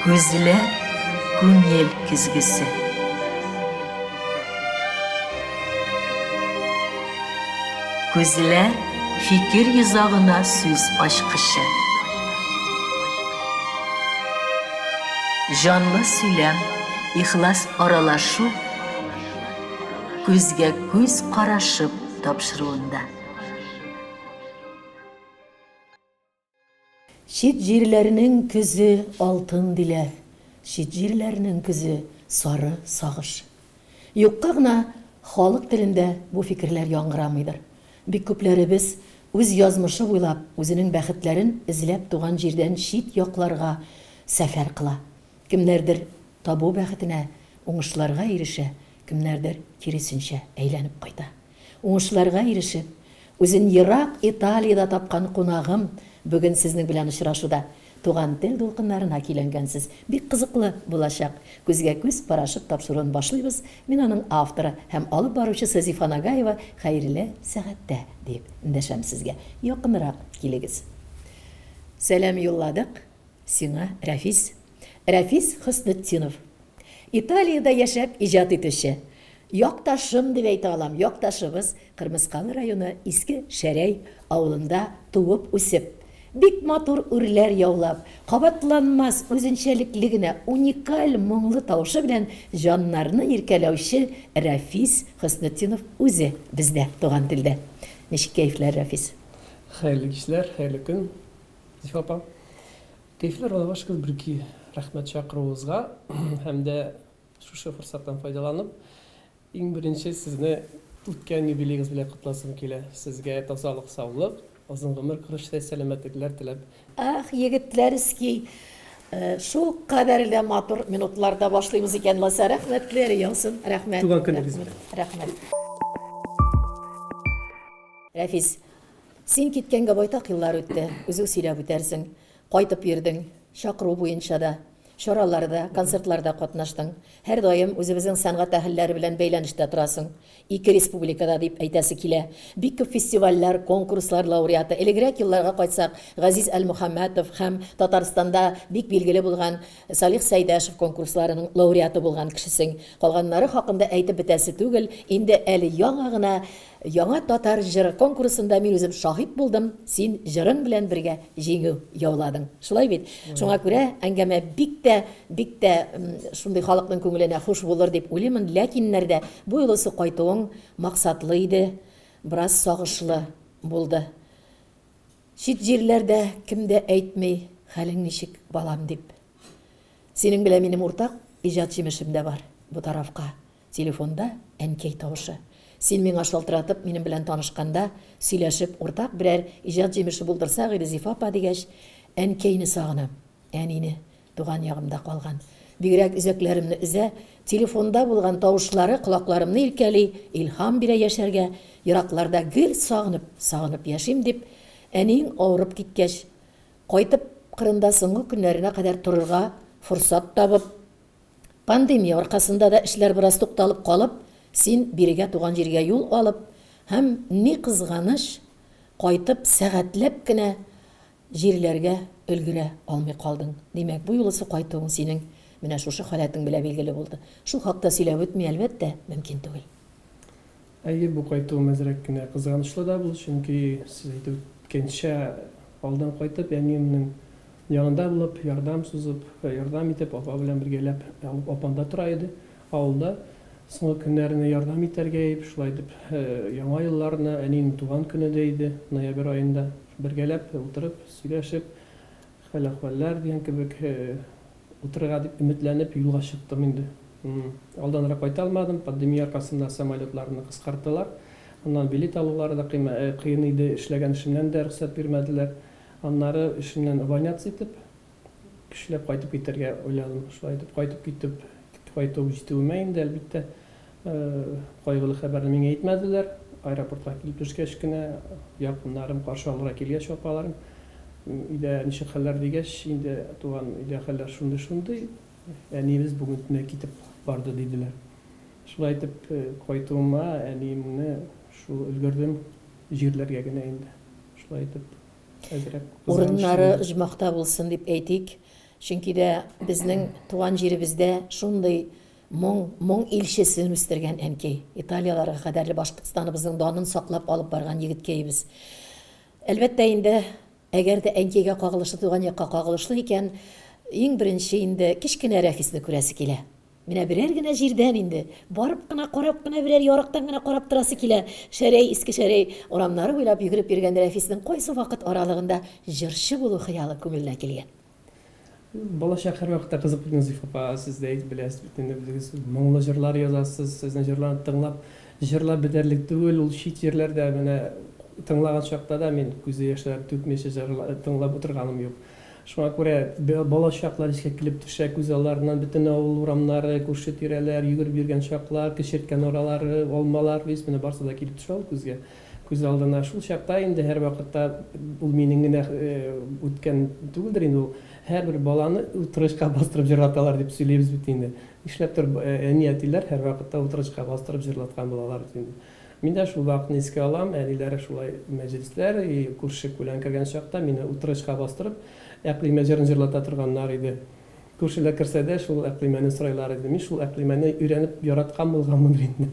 Күзләр күңел көзгесе. Күзләр фикер йозагына сүз ачкычы. Җанлы сөйләм, ихлас аралашу күзгә күз карашып тапшыруында. Чит җирләрнең көзе алтын диләр, Чит җирләрнең көзе сары сагыш. Юкка гына халык телендә бу фикерләр яңгырамыйдыр. Бик күпләребез үз язмышы буйлап, үзенең бәхетләрен эзләп туган җирдән чит якларга сәфәр кыла. Кемнәрдер табу бәхетенә, уңышларга ирешә, кемнәрдер, киресенчә, әйләнеп кайта. Уңышларга ирешеп, үзен ерак Италиядә тапкан кунагым бүген сезнең белән очрашуда. Туган тел дулкыннарына көйләнгәнсез. Бик кызыклы булачак. Күзгә-күз карашып тапшыруын башлыйбыз. Мин аның авторы һәм алып баручысы Зифа Нагаева, хәерле сәгатьтә, диеп эндәшәм сезгә. Якынрак килегез. Сәлам юлладык сиңа, Рәфис. Рәфис Хөснетдинов. Италиядә яшәп иҗат итүче. Якташым дип әйтә алам, якташыбыз Кырмыскалы районы Иске Шәрәй авылында туып-үсеп, бик матур үрләр яулап, кабатланмас, үзенчәлекле генә, уникаль моңлы тавышы белән җаннарны иркәләүче Рәфис Хөснетдинов үзе бездә, Туган телдә. Ничек кәефләр, Рәфис? Хәерле кичләр, хәерле көн, Зифа апа. Кәефләр, Аллага шөкер, бер-ике рәхмәт чакыруыгызга һәм дә шушы форсаттан файдаланып, иң беренче сезне үткән юбилеегыз белән котласым килә. Сезгә тазалык, саулык, озын гомер, корычтай сәламәтлекләр теләп. Ах, егетләрский, шул кадәр дә матур минутларда башлыйбыз икән ласа. Рәхмәтләр яусын, рәхмәт. Туган көнегез белән. Рәхмәт. Рәфис, син киткәнгә байтак еллар үтте, үзең сөйләп үтәрсең. Кайтып йөрдең, чакыру буенча да, чараларда, концертларда катнаштың. Һәрдаим үзебезнең сәнгать әһелләре белән бәйләнештә торасың. Ике республикада дип әйтәсе килә. Бик күп фестивальләр, конкурслар лауреаты. Элегрәк елларга кайтсак, Газиз Әлмөхәммәтов һәм Татарстанда бик билгеле булган Салих Сәйдәшев конкурсларының лауреаты булган кешесең. Калганнары хакында әйтеп бетәсе түгел, инде әле яңа гына Яңа татар җыры конкурсында мин үзем шаһит булдым, син җырың белән бергә җиңү яуладың. Шулай бит? Шуңа күрә әңгәмә бик тә, бик тә шундый халыкның күңеленә хуш булыр дип уйлыймын. Ләкиннәр дә бу юлысы кайтуың максатлы иде, бераз сагышлы булды. Чит җирләрдә кем дә әйтми, хәлең ничек, балам, дип. Синең белән минем уртак иҗат җимешем дә бар бу тарафка. Телефонда әнкәй тавышы. Син миңа шалтыратып, минем белән танышканда, сөйләшеп, уртак берәр иҗат җимеше булдырсак иде, Зифа апа, дигәч, әнкәйне сагынам, әнине, туган ягымда калган. Бигрәк өзәкләремне өзә, телефонда булган тавышлары колакларымны иркәли, илһам бирә яшәргә, еракларда гел сагынып, сагынып яшим, дип, әниең авырып киткәч, кайтып кырында соңгы көннәренә кадәр торырга форсат табып, Пандемия аркасында да эшләр бераз тукталып калып, син бирегә туган җиргә юл алып һәм, ни кызганыч, кайтып сәгатьләп кенә җирләргә өлгерә алмый калдың. Димәк, бу юлысы кайтуың синең менә шушы халәтең белән билгеле булды. Шул хакта сөйләп үтми, әлбәттә, мөмкин түгел. Әйе, бу кайтуым әзрәк кенә кызганычлы да булды, чөнки, сез әйтеп үткәнчә, алдан кайтып, әниемнең янында булып, ярдәм сузып, ярдәм итеп, апа белән бергәләп, апам да тора иде авылда, соңгы көннәренә ярдәм итәргә дип, шулай итеп, Яңа елларны, әниемнең туган көне дә иде, ноябрь аенда, бергәләп утырып, сөйләшеп, Хәл-әхвәлләр дигән кебек, утырырга дип өметләнеп юлга чыктым инде. Алданрак кайта алмадым, пандемия аркасында самолетларны кыскарттылар. Аннан билет алулары да кыен иде, эшләгән эшемнән дә рөхсәт бирмәделәр. Аннары эшемнән увольняться итеп, көчләп кайтып китәргә уйладым. Шулай итеп кайтып китеп, кайтып җитүемә инде, әлбәттә, Кайгылы хәбәрне миңа әйтмәделәр. Аэропортка килеп төшкәч кенә, якыннарым каршы алырга килгәч, апаларым, өйдә ничек хәлләр дигәч, инде туган өйдә хәлләр шундый-шундый, әниебез бүген төнлә китеп барды, диделәр. Шулай итеп, кайтуыма әниемне шул өлгердем җирләргә генә инде. Шулай итеп, әзрәк кызганычлы Урыннары булды. оҗмахта булсын дип әйтик. Чөнки дә безнең туган җиребездә шундый моң, моң илчесен үстергән әнкәй. Италияләргә кадәрле Башкортстаныбызның данын саклап алып барган егеткәебез. Әлбәттә инде, әгәр дә әнкәйгә кагылышлы, туган якка кагылышлы икән, иң беренче инде кечкенә Рәфисне күрәсе килә. Менә берәр генә җирдән инде, барып кына, карап кына, берәр ярыктан гына карап торасы килә. Шәрәй, Иске Шәрәй урамнары буйлап йөгереп йөргән Рәфиснең кайсы вакыт аралыгында җырчы булу хыялы күңеленә килгән? Балачак һәрвакытта кызык бит, Назиф апа, сез дә әйтеп беләсез бит инде, үзегез моңлы җырлар язасыз, сезнең җырларны тыңлап, җырлап бетәрлек түгел, ул чит җирләрдә менә тыңлаган чакта да мин күзе яшьләр түкмичә тыңлап утырганым юк. Шуңа күрә балачаклар искә килеп төшә, күз алларыннан бөтен авыл урамнары, күрше-тирәләр, йөгереп йөргән чаклар, кечерткән аралары, алмалар, вис, менә барсы да килеп төшә ул күзгә, күз алдына. Шул чакта инде һәрвакытта ул минем генә үткән түгелдер инде ул, һәрбер баланы утыргычка бастырып җырлаталар дип сөйлибез бит инде. Нишләптер әни-әтиләр һәрвакытта утыргычка бастырып җырлаткан булалар бит инде. Мин дә шул вакытны искә алам, әниләре шулай мәҗлесләр и күрше-күлән кергән чакта мине утыргычка бастырып, Әкълимә җырын җырлата торганнар иде. Күршеләр керсә дә, шул Әкълимәне сорыйлар иде. Мин шул Әкълимәне өйрәнеп яраткан булганмындыр инде.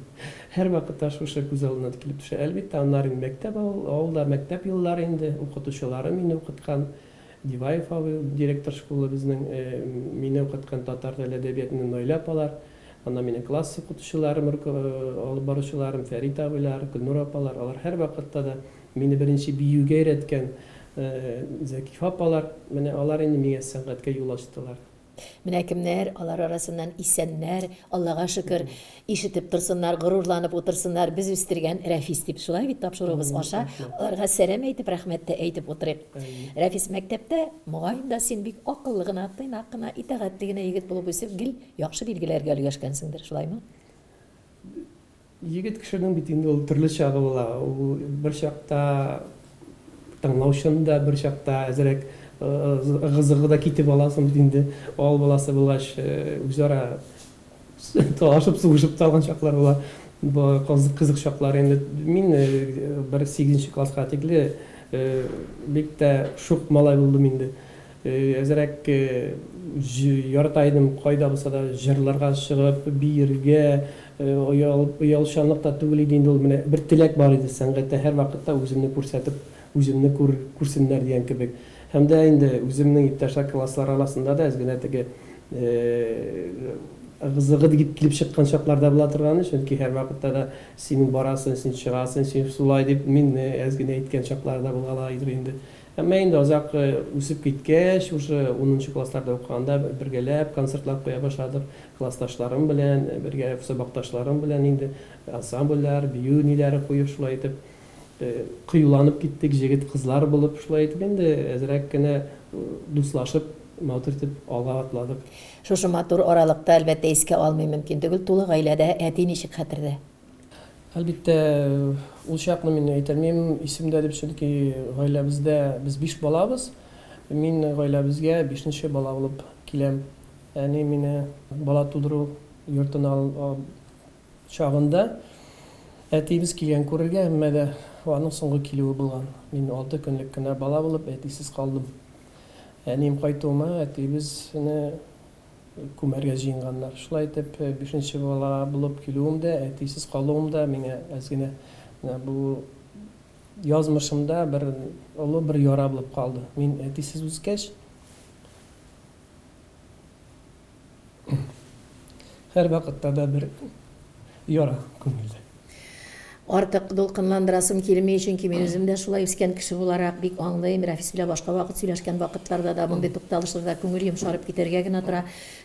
Һәрвакытта шушы күз алдына килеп төшә. Әлбиттә, аннары инде мәктәп, авылда мәктәп еллары инде, укытучыларым мине укыткан. Диваев абый, директор школы безнең, мине укыткан татар теле әдәбиятыннан Наилә апалар. Аннан минем класс укытучыларым, алып баручыларым, Фәрит абыйлар, Гөлнур апалар, алар һәрвакытта да мине беренче биюгә өйрәткән Зәкифә апалар, менә алар инде миңа сәнгатькә юл ачтылар. Менә кемнәр, алар арасыннан исәннәр, Аллага шөкер, ишетеп торсыннар, горурланып утырсыннар, без үстергән Рәфис дип, шулай бит тапшыруыбыз аша аларга сәлам әйтеп, рәхмәт тә әйтеп утырыйк. Рәфис, мәктәптә, мөгаен да, син бик акыллы гына, тыйнак кына, итагатьле генә егет булып үсеп, гел Яхшы билгеләргә өлгәшкәнсеңдер, шулаймы? Егет кешенең бит инде ул төрле чагы була. Ул бер чакта тыңлаучан да, бер чакта әзрәк ыгы-зыгы да китеп аласың бит инде. Авыл баласы булгач, үзара талашып, сугышып та алган чаклар була. Кызык чаклар инде. Мин бер сигезенче класска тикле бик тә шук малай булдым инде. Әзрәк ярата идем, кайда булса да җырларга чыгып, биергә, оялчанлык та түгел иде инде ул, менә бер теләк бар иде сәнгатьтә һәрвакытта үземне күрсәтеп, үземне күрсеннәр дигән кебек. Һәм дә инде үземнең иптәшләр, класслар арасында да әз генә теге ыгы-зыгы дип килеп чыккан чаклар да була торган, чөнки һәрвакытта да синең барасың, син чыгасың, син шулай дип мин әз генә әйткән чаклар да булгалый иде инде. Әмма инде азак үсеп киткәч, уже унынчы классларда укыганда бергәләп концертлар куя башладык. Классташларым белән, бергә сабакташларым белән инде ансамбльләр, бию ниләре куеп, шулай итеп кыюланып киттек, җегет-кызлар булып, шулай итеп инде әзрәк кенә дуслашып, матур итеп алга атладык. Шушы матур аралыкта, әлбәттә, искә алмый мөмкин түгел, тулы гаиләдә әти ничек хәтердә? Әлбиттә, ул чакны мин әйтәлмим исемдә дип, чөнки гаиләбездә без биш балабыз. Мин гаиләбезгә бишенче бала булып киләм. Әни мине бала тудыру йортына чагында әтиебез килгән күрергә, әмма дә аның соңгы килүе булган. Мин алты көнлек кенә бала булып әтисез калдым. Әнием кайтуыма әтиебезне Күмәргә җыенганнар. Шулай итеп, бишенче бала булып килүем дә, әтисез калуым да миңа әз генә менә бу язмышымда бер олы бер яра булып калды. Мин әтисез үскәч, һәрвакытта да бер яра күңелдә. Артык дулкынландырасым килми, чөнки мин үзем дә шулай үскән кеше буларак бик аңлыйм. Рәфис белән башка вакыт сөйләшкән вакытларда да мондый тукталышларда күңел йомшарып китәргә генә тора.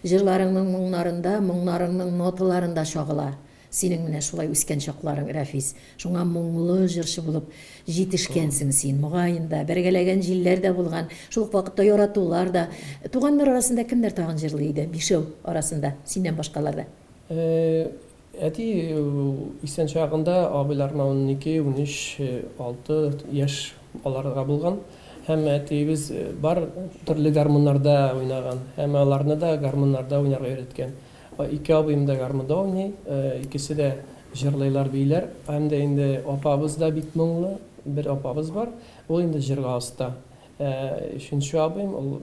Җырларыңның моңнарында, моңнарыңның ноталарында чагыла синең менә шулай үскән чакларың, Рәфис. Шуңа моңлы җырчы булып җитешкәнсең син. Мөгаен да, бәргәләгән җилләр дә булган, шул ук вакытта яратулар да. Туганнар арасында кемнәр тагын җырлый иде, бишәү арасында, синнән башкалар да? Әти исән чагында абыйларыма 12, 13, 6 яшь аларга булган. Һәм әтиебез бар төрле гармуннарда уйнаган. Һәм аларны да гармуннарда уйнарга өйрәткән. Ике абыем да гармунда уйный, икесе дә җырлыйлар, бииләр. Һәм дә инде апабыз да бик моңлы, бер апабыз бар, ул инде җырга оста. Өченче абыем, ул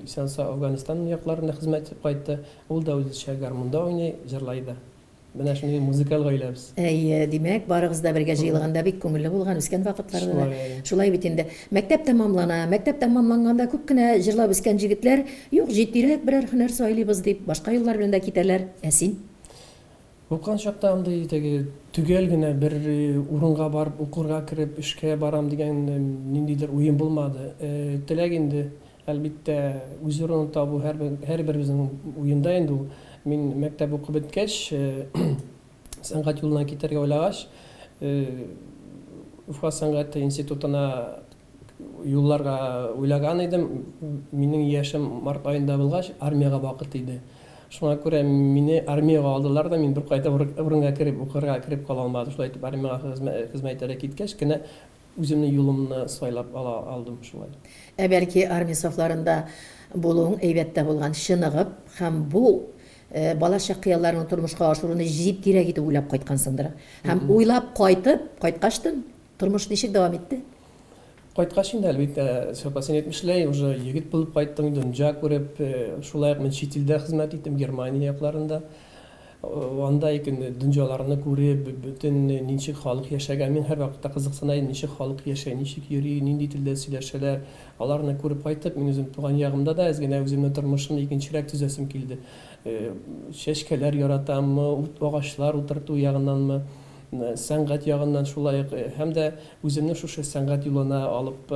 исән-сау Әфганстан якларында хезмәт итеп кайтты. Ул да үзенчә гармунда уйный, җырлай да. Менә шундый музыкаль гаиләбез. Әйе, димәк, барыгыз да бергә җыелганда бик күңелле булган, үскән вакытларда да. Шулай, әйе. Шулай бит инде. Мәктәп тәмамлана. Мәктәп тәмамланганда күп кенә җырлап үскән җегетләр, юк, җитдирәк берәр һөнәр сайлыйбыз дип, башка юллар белән дә китәләр. Ә син? Укыган чакта андый теге төгәл генә бер урынга барып укырга кереп, эшкә барам дигән ниндидер уем булмады. Теләк инде, Әлбиттә, үз урынын табу һәрберебезнең уенда инде ул. Мин мәктәп укып беткәч, сәнгать юлына китәргә уйлагач, Уфа сәнгать институтына юлларга уйлаган идем. Минем яшем март аенда булгач, армиягә вакыт иде. Шуңа күрә мине армиягә алдылар да, мин беркайда урынга кереп, укырга кереп кала алмадым. Шулай итеп, армиягә хезмәт итәргә киткәч кенә Үземнең юлымны сайлап ала алдым шулай. Ә бәлки армия сафларында булуың әйбәт тә булган, чыныгып һәм бу балачак хыялларыңны тормышка ашыруны җитдирәк итеп уйлап кайткансыңдыр. Һәм уйлап кайтып, кайткачтын, тормыш ничек дәвам итте? Кайткач инде, әлбиттә, Сёпа, син әйтмешләй, уже егет булып кайттың, дөнья күреп, шулай ук мин чит илдә хезмәт иттем, Германия якларында. Анда икән дөньяларны күреп, бөтен ничек халык яшәгән, мин һәрвакытта кызыксына идем, ничек халык яшәй, ничек йөри, нинди телдә сөйләшәләр. Аларны күреп кайтып, мин үзем туган ягымда да әз генә үземнең тормышымны икенчерәк төзәсем килде. Чәчкәләр яратаммы, ут, агачлар утырту ягыннанмы, сәнгать ягыннан шулай ук. Һәм дә үземне шушы сәнгать юлына алып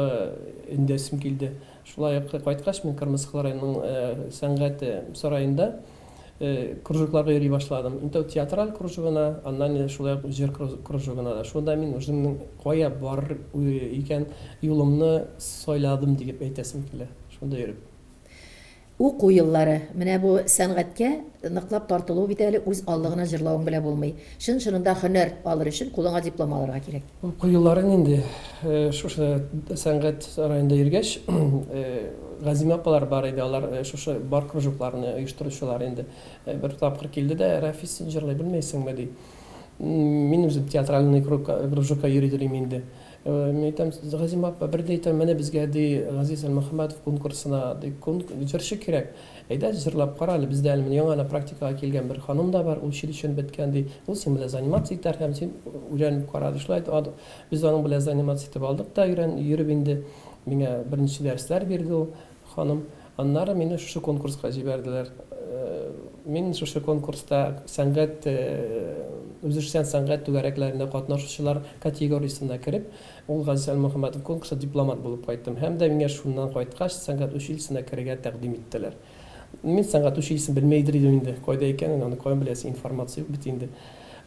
өндәсем килде. Шулай ук кайткач, мин Кырмыскалы районының сәнгать сараенда кружокларга йөри башладым. Инде театраль кружогына, аннан инде шулай ук җыр кружогына да. Шунда мин үземнең кая барыр икән юлымны сайладым диеп әйтәсем килә. Шунда йөреп. Уку еллары. Менә бу сәнгатькә ныклап тартылу бит әле үз аллы гына җырлавың белән булмый. Чын-чынында һөнәр алыр өчен кулыңа диплом алырга кирәк. Уку еллары нинди? Шушы сәнгать сараенда йөргәч, Газимә апалар бар иде, алар шушы бар кружокларны оештыручылар инде. Бер тапкыр килде дә, Рәфис, син җырлый белмәйсеңме, ди. Мин үзем театральный кружокка йөри дим инде. Мин әйтәм, Газимә апа, бер дә әйтәм, менә безгә, ди, Газиз Әлмөхәммәтов конкурсына, ди, җырчы кирәк. Әйдә, җырлап кара әле, бездә әле менә яңа гына практикага килгән бер ханым да бар, училищены беткән, ди. Ул синең белән заниматься итәр һәм син өйрәнеп кара, ди. Шулай итеп, без аның белән заниматься итеп алдык та, өйрән, йөреп инде. Миңа беренче дәресләр бирде ул ханым. Аннары мине шушы конкурска җибәрделәр. Мин шушы конкурста сәнгать, үзешчән сәнгать түгәрәкләрендә катнашучылар категориясенә кереп, Ул Газиз Әлмөхәммәтов конкурста дипломат булып кайттым. Һәм дә миңа шуннан кайткач, сәнгать училищесына керергә тәкъдим иттеләр. Мин сәнгать училищесын белмәйдер идем инде, кайда икәнен, аны каян беләсең, информация юк бит инде.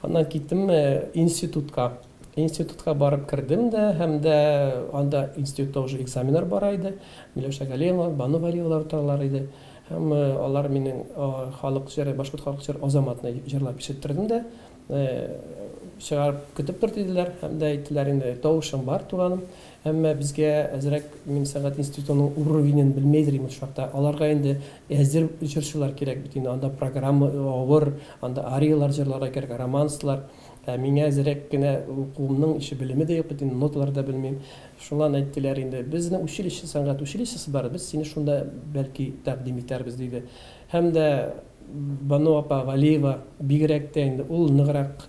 Аннан киттем институтка. Институтка барып кердем дә, һәм дә анда институтта уже экзаменнар бара иде. Миләүшә Галиева, Бану Вәлиевалар утыралар иде. Һәм алар минем халык җыры, башкорт халык җыры Азаматны җырлап ишеттердем дә, Чыгарып көтеп тор диделәр һәм дә әйттеләр инде, тавышың бар, туганым, әмма безгә әзрәк, мин сәнгать институтының уровенен белмәйдер идем ул чакта, аларга инде әзер җырчылар кирәк бит инде, анда программа авыр, анда ариялар җырларга кирәк, романслар, ә миңа әзрәк кенә укуымның ише белеме дә юк бит инде, ноталар да белмим. Шуннан әйттеләр инде, безнең училище, сәнгать училищесы бар, без сине шунда бәлки тәкъдим итәрбез, диде. Һәм дә Бану апа Галиева бигрәк тә инде ул ныграк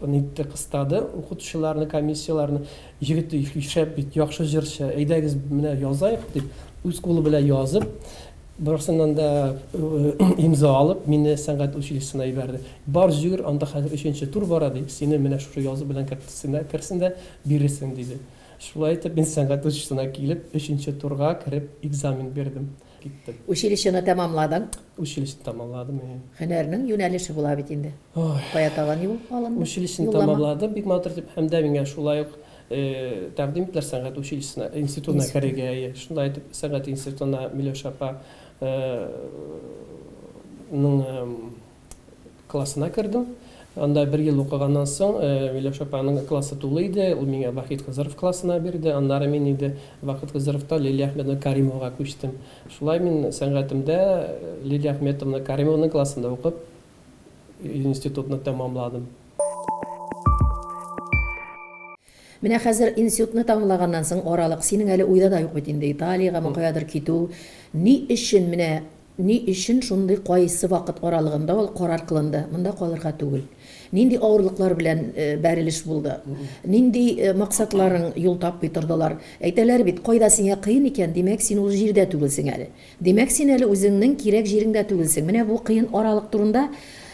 нитте, кыстады укытучыларны, комиссияләрне. Егет шәп бит, яхшы җырчы, әйдәгез менә язайык дип, үз кулы белән язып, барысыннан да имза алып, мине сәнгать училищесына җибәрде. Бар, җөгер, анда хәзер өченче тур бара, ди, сине менә шушы язу белән кертсеннәр, керсен дә бирерсең, диде. Шулай итеп, мин сәнгать училищесына килеп, өченче турга кереп экзамен бирдем. Киттем. Училищены тәмамладың? Училищены тәмамладым, әйе. Һөнәрнең юнәлеше була бит инде. Ой. Кая табан юл алынды? Училищены Юллама? тәмамладым бик матур итеп һәм дә миңа шулай ук тәкъдим иттеләр сәнгать училищесына, институтына Институт. керергә, әйе. Шунда итеп сәнгать институтына Миләүшә апа ның Классына кердем. Анда бер ел укыганнан соң, Миләүшә апаның классы тулы иде, ул миңа Вахит Хызыров классына бирде. Аннары мин инде Вахит Хызыровтан Лилия Әхмәтовна Каримовага күчтем. Шулай мин сәнгатемдә Лилия Әхмәтовна Каримованың классында укып, институтны тәмамладым. Менә хәзер институтны тәмамлаганнан соң аралык, синең әле уйда да юк бит инде Италиягәме, каядыр китү. Ни өчен менә, ни өчен шундый кайсы вакыт аралыгында ул карар кылынды, монда калырга түгел? Нинди авырлыклар белән бәрелеш булды? Нинди максатларың юл тапмый тордылар? Әйтәләр бит, кайда сиңа кыен икән, димәк, син ул җирдә түгелсең әле. Димәк, син әле үзеңнең кирәк җиреңдә түгелсең. Менә бу кыен аралык турында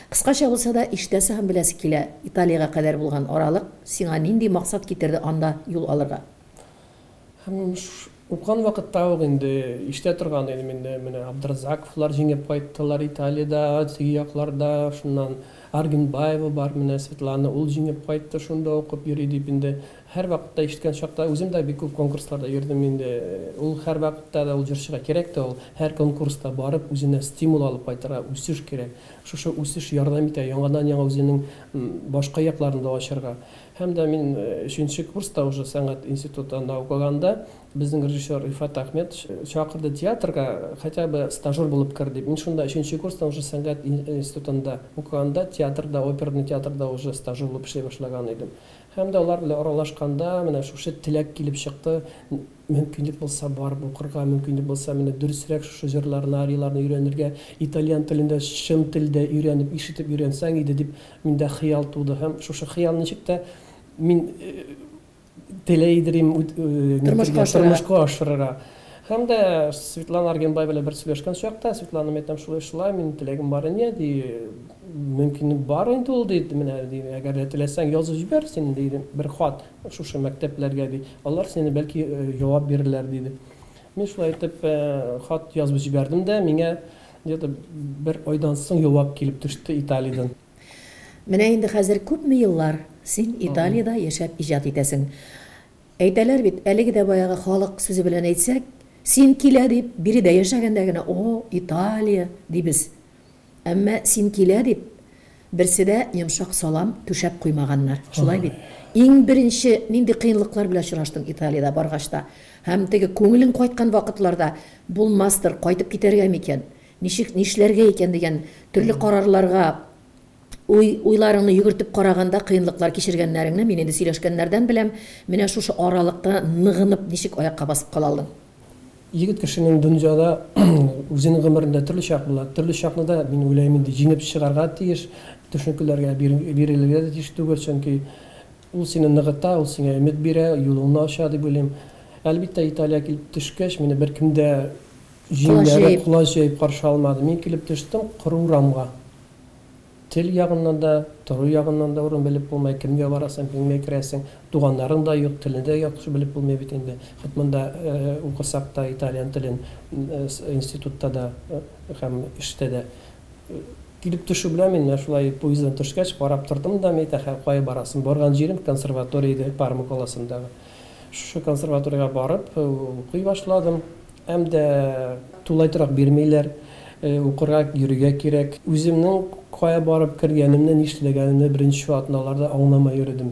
кыскача булса да ишетәсе һәм беләсе килә. Италиягә кадәр булган аралык сиңа нинди максат китерде анда юл алырга? Һәм укыган вакытта ук инде ишетә торган идем инде, менә Абдразаковлар җиңеп кайттылар Италиядә, теге якларда, шуннан Аргенбаева бар, менә Светлана, ул җиңеп кайтты, шунда укып йөри дип инде Һәрвакытта ишеткән чакта, үзем дә бик күп конкурсларда йөрдем инде. Ул һәрвакытта да ул җырчыга кирәк тә ул. Һәр конкурста барып, үзенә стимул алып кайтырга, үсеш кирәк. Шушы үсеш ярдәм итә яңадан-яңа үзенең башка якларын да ачарга. Һәм дә мин өченче курста уже сәнгать институтында укыганда, безнең режиссер Илфат Әхмәтович чакырды театрга, хотя бы стажер булып кер дип. Мин шунда өченче курстан уже сәнгать институтында укыганда театрда, оперный театрда уже стажер булып эшли башлаган идем. Һәм дә алар белән аралашканда менә шушы теләк килеп чыкты, мөмкинлек булса барып укырга, мөмкинлек булса менә дөресрәк шушы җырларны, арияларны өйрәнергә, итальян телен дә чын телдә өйрәнеп, ишетеп өйрәнсәң иде дип миндә хыял туды. Һәм шушы хыял ничек тә мин теләйдерим Тормышка ашырырга. Тормышка ашырырга. Һәм дә Светлана Аргенбай белән бер сөйләшкән чакта, Светлана, мин әйтәм, шулай шулай, минем теләгем бар иде, ди, мөмкинлек бар инде ул, ди, менә, ди, әгәр дә теләсәң, язып җибәр син, ди, бер хат шушы мәктәпләргә, ди, алар сине, бәлки, җавап бирерләр, диде. Мин шулай итеп хат язып җибәрдем дә, миңа где-то бер айдан соң җавап килеп төште Италиядән. Менә инде хәзер күпме еллар син Италиядә яшәп иҗат итәсең. Әйтәләр бит, әлеге дә баягы халык сүзе белән әйтсәк, син килә дип, биредә яшәгәндә генә, о, Италия, дибез. Әмма син килә дип, берсе дә йомшак салам түшәп куймаганнар. Шулай бит? Иң беренче нинди кыенлыклар белән очраштың Италиядә баргач та? Һәм теге күңелең кайткан вакытларда, булмастыр, кайтып китәргә микән? Ничек, нишләргә икән дигән төрле карарларга Уй, уйларыңны йөгертеп караганда кыенлыклар кичергәннәреңне мин инде сөйләшкәннәрдән беләм. Менә шушы аралыкта ныгынып ничек аякка басып кала алдың? Егет кешенең дөньяда үзенең гомерендә төрле чак була. Төрле чакны да, мин уйлыйм инде, җиңеп чыгарга тиеш, төшенкеләргә бирелергә дә тиеш түгел, чөнки ул сине ныгыта, ул сиңа өмет бирә, юлыңны ача дип уйлыйм. Әлбиттә, Италиягә килеп төшкәч, мине беркем дә җиңнәре, колач җәеп каршы алмады. Мин килеп төштем коры урамга. Тел ягыннан да, тору ягыннан да урын белеп булмый, кемгә барасың, кемгә керәсең, туганнарың да юк, телне дә яхшы белеп булмый бит инде. Хет монда укысак та итальян телен институтта да һәм эштә дә. Килеп төшү белән мин менә шулай поезддан төшкәч, карап тордым да, мин әйтәм, кая барасың? Барган җирем консерватория иде, Парма каласындагы. Шушы консерваториягә барып укый башладым. Һәм дә тулай торак бирмиләр, укырга йөрергә кирәк. Үземнең кая барып кергәнемне, нишләгәнемне беренче атналарда аңламый йөредем.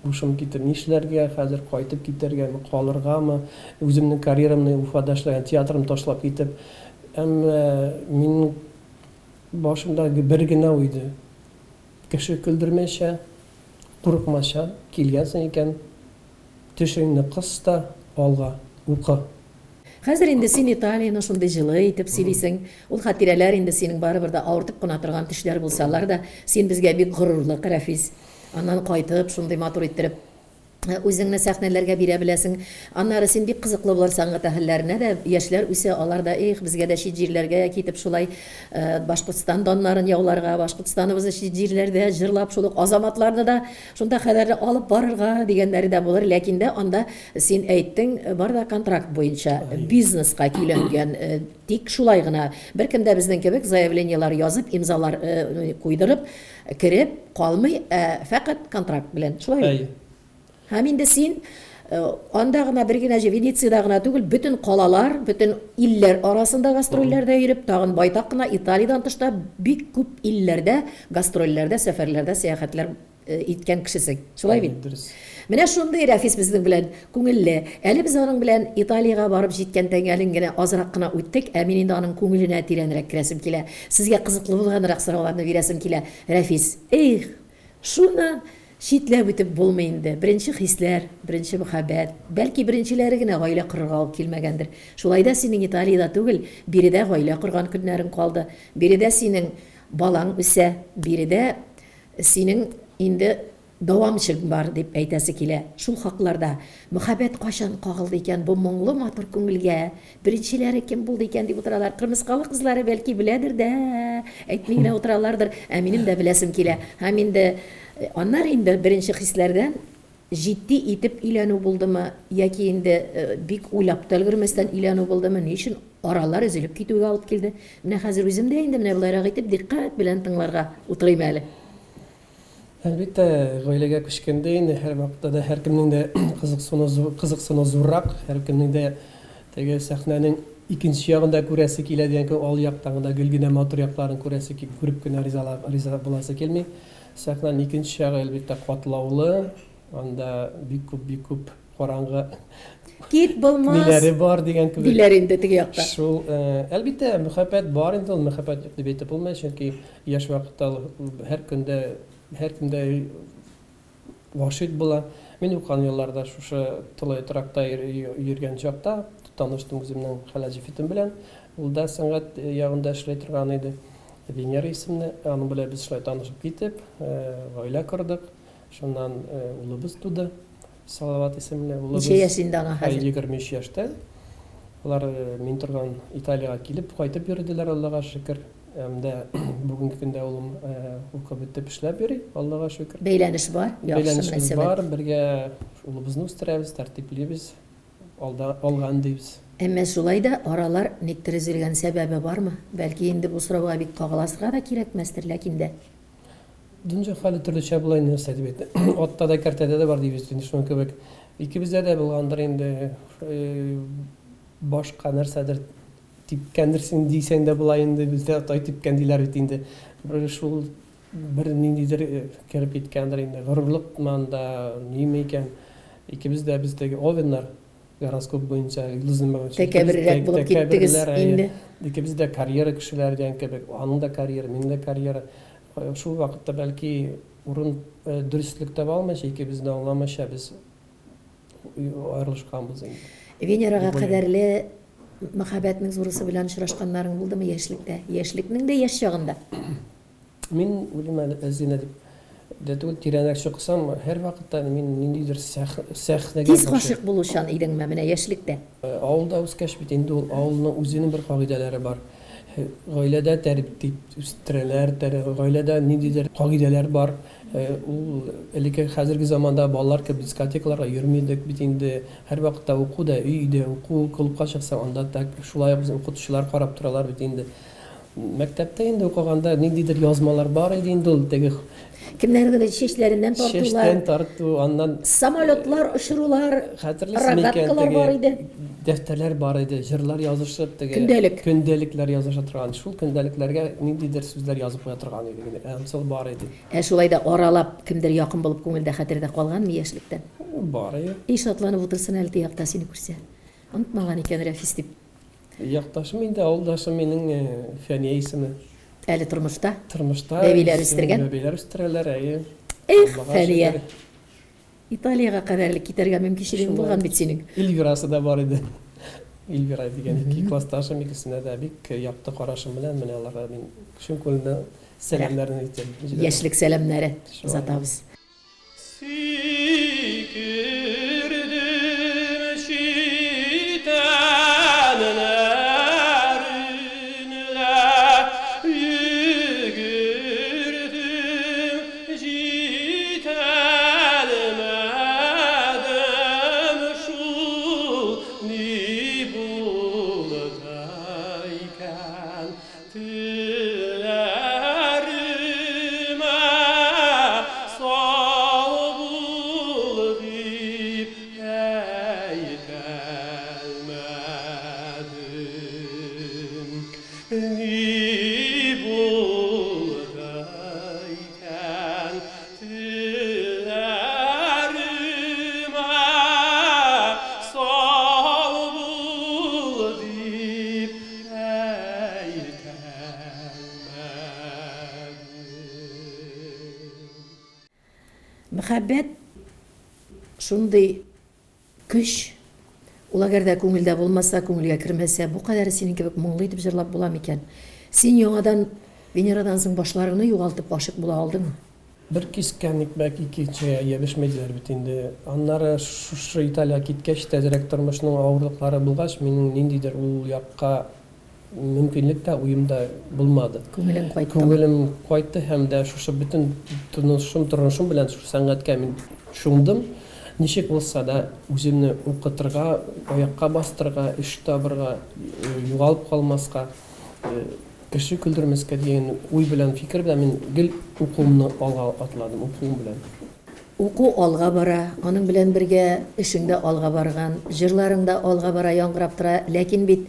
Һушым китеп, нишләргә хәзер, кайтып китәргәме, калыргамы, үземнең карьерамны, Уфада эшләгән театрымны ташлап китеп. Әмма минем башымда бер генә уй иде, кеше көлдермәйчә, курыкмача килгәнсең икән, Тешеңне кыс та, алга, укы! Хәзер инде син Италияне шундый җылы итеп сөйлисең. Ул хатирәләр инде синең барыбер дә авыртып кына торган төшләр булсалар да, син безгә бик горурлык, Рәфис. Аннан кайтып, шундый матур иттереп үзеңне сәхнәләргә бирә беләсең. Аннары син бик кызыклы булыр сәнгать әһелләренә дә, яшьләр үсә, алар да, эх, безгә дә чит җирләргә китеп шулай Башкортстан даннарын яуларга, Башкортстаныбызны чит җирләрдә җырлап шул ук Азаматларны да Шунда хәбәрне алып барырга дигәннәре дә булыр, ләкин дә анда син әйттең, бар да контракт буенча, бизнеска көйләнгән, тик шулай гына. Беркем дә безнең кебек заявлениеләр язып, имзалар куйдырып, кереп калмый, ә фәкать контракт белән. Шулай бит? Һәм инде син анда гына бер генә Венециядә гына түгел, бөтен калалар, бөтен илләр арасында гастрольләрдә йөреп, тагын байтак кына Италиядән тыш та бик күп илләрдә гастрольләрдә, сәфәрләрдә, сәяхәтләр иткән кешесең. Шулай бит? Дөрес. Менә шундый Рәфис безнең белән күңелле. Әле без аның белән Италиягә барып җиткән тәңгәлен генә азрак кына үттек, ә мин инде аның күңеленә тирәнрәк керәсем килә. Сезгә кызыклы булганрак сорауларны бирәсем килә. Рәфис, эх, шуны! Читләп үтеп булмый инде. Беренче хисләр, беренче мөхәббәт. Бәлки беренчеләре генә гаилә корырга алып килмәгәндер. Шулай да синең Италиядә түгел, биредә гаилә корган көннәрең калды. Биредә синең балаң үсә, биредә синең инде дәвамчың бар, дип әйтәсе килә. Шул хакларда мөхәббәт кайчан кагылды икән бу моңлы матур күңелгә? Беренчеләре кем булды икән дип утыралар. Кырмыскалы кызлары бәлки беләдер дә, әйтми генә утыралардыр. Ә минем дә беләсем килә. Һәм инде аннары инде беренче хисләрдән җитди итеп өйләнү булдымы, яки инде бик уйлап та өлгермәстән өйләнү булдымы, ни өчен аралар өзелеп китүгә алып килде? Менә хәзер үзем дә инде менә болайрак итеп дикъкать белән тыңларга утырыйм әле. Әлбәттә, гаиләгә күчкәндә инде һәрвакытта да һәркемнең дә кызыксыну кызыксыну зуррак, һәркемнең дә теге сәхнәнең икенче ягын да күрәсе килә дигән кебек, ал яктан гына гел генә матур якларын күрәсе күреп кенә ризала риза буласы килми. Сәхнәнең икенче ягы, әлбәттә, катлаулы, анда бик күп, бик күп караңгы Кит булмас. Ниләре бар дигән кебек. Диләр инде теге якта. Шул, әлбәттә, мөхәббәт бар инде ул, мөхәббәт юк дип әйтеп булмый, чөнки яшь вакытта ул һәр көндә, һәркем дә гашыйк була. Мин укыган елларда шушы тулай торакта йөргән чакта таныштым үземнең хәләл җефетем белән. Ул да сәнгать ягында эшли торган иде. Венера исемле. Аның белән без шулай танышып китеп, гаилә кордык. Шуннан улыбыз туды. Салават исемле улыбыз. Ничә яшь инде аңа хәзер? 23 яшьтә. Алар мин торган Италиягә килеп, кайтып йөрделәр, Аллага шөкер. Һәм дә бүгенге көндә улым укып бетеп эшләп йөри, Аллага шөкер. Бәйләнеш бар, яхшы мөнәсәбәт. Бәйләнешебез бар, бергә улыбызны үстерәбез, тәртиплибез, алда алга өндибез. Әмма шулай да аралар никтер өзелгән сәбәбе бармы? Бәлки инде бу сорауга бик кагыласырга да кирәкмәстер, ләкин дә. Дөнья хәле төрлечә була инде, нәрсә дип әйтә. Атта да, кәртәдә дә бар дибез инде шуның кебек. Икебездә дә булгандыр инде, башка нәрсәдер типкәндерсең дисәң дә була инде, бездә тай типкән диләр бит инде. Бер шул бер ниндидер кереп киткәндер инде. Горурлыкмы анда, ниме икән. Икебез дә без теге овеннар. Гороскоп буенча, йолдызнамә буенча. Тәкәбберрәк булып киттегез инде. Икебез дә карьера кешеләре дигән кебек. Аның да карьера, минем дә карьера. Шул вакытта бәлки урын дөреслек таба алмыйча, икебезне дә аңламыйча без аерылышканбыз инде. Венерага кадәрле мәхәббәтнең зурысы белән очрашканнарың булдымы яшьлектә? Яшьлекнең дә яшь чагында. Мин уйлыйм әле, әз генә дип дә түгел, тирәнрәк чокысам, һәрвакытта мин ниндидер сәхнәгә Тиз гашыйк булучан идеңме менә яшьлектә? Авылда үскәч бит инде ул авылның үзенең бер кагыйдәләре бар. Гаиләдә тәртип үстерәләр, гаиләдә ниндидер кагыйдәләр бар. Ул элекке хәзерге заманда балалар кебек дискотекаларга йөрми идек бит инде. Һәрвакытта уку да өй, өйдә уку, клубка чыксаң, анда так шулай ук безне укытучылар карап торалар бит инде. Мәктәптә инде укыганда ниндидер язмалар бар иде инде ул теге. Кемнәрнедер чәчләреннән тартулар. Чәчтән тарту, аннан. Самолетлар очырулар, рогаткалар бар иде. Дәфтәрләр бар иде, җырлар язышып теге. Көндәлек. Көндәлекләр языша торган. Шул көндәлекләргә ниндидер сүзләр язып куя торган идек. Анысы бар иде. Ә шулай да аралап кемдер якын булып күңелдә, хәтердә калганмы яшьлектән? Бар иде. И шатланып утырсын әле теге якта сине күрсә. Онытмаган икән Рәфис дип. Якташым инде, авылдашым минең Фәния исеме. Әле тормышта? Тормышта. Бәбиләр үстергән? Бәбиләр үстерәләр, әйе. Эх, Фәния! Италиягә кадәрле китәргә мөмкинчелегең булган бит синең. Эльвирасы да бар иде. Эльвира дигән ике классташым, икесенә дә бик якты карашым белән менә аларга мин чын күңелдән сәламнәрне әйтәм. Яшьлек сәламнәре озатабыз. Сикердем читәннәренә, Йөгердем җитәлмәдем шул, Ни булды икән? Телләремә сау бул дип әйтәлмәдем. Ни булды икән телләремә сау бул дип Мәхәббәт шундый көч, ул әгәр дә күңелдә булмаса, күңелгә кермәсә, бу кадәр синең кебек моңлы итеп җырлап була микән? Син яңадан Венерадан соң башларыңны югалтып гашыйк була алдыңмы? Бер кискән икмәк икенчегә ябешми диләр бит инде. Аннары шушы Италиягә киткәч, тәзрәк тормышның авырлыклары булгач, минем ниндидер ул якка мөмкинлек тә, уем да булмады. Күңелең кайттымы? Күңелем кайтты һәм дә шушы бөтен тормышым, тормышым белән шушы сәнгатькә мин чумдым. Ничек булса да үземне укытырга, аякка бастырырга, эш табырга, югалып калмаска. Кеше көлдермәскә дигән уй белән, фикер белән мин гел укуымны алга атладым, укуым белән. Уку алга бара, аның белән бергә эшең дә алга барган, җырларың да алга бара, яңгырап тора. Ләкин бит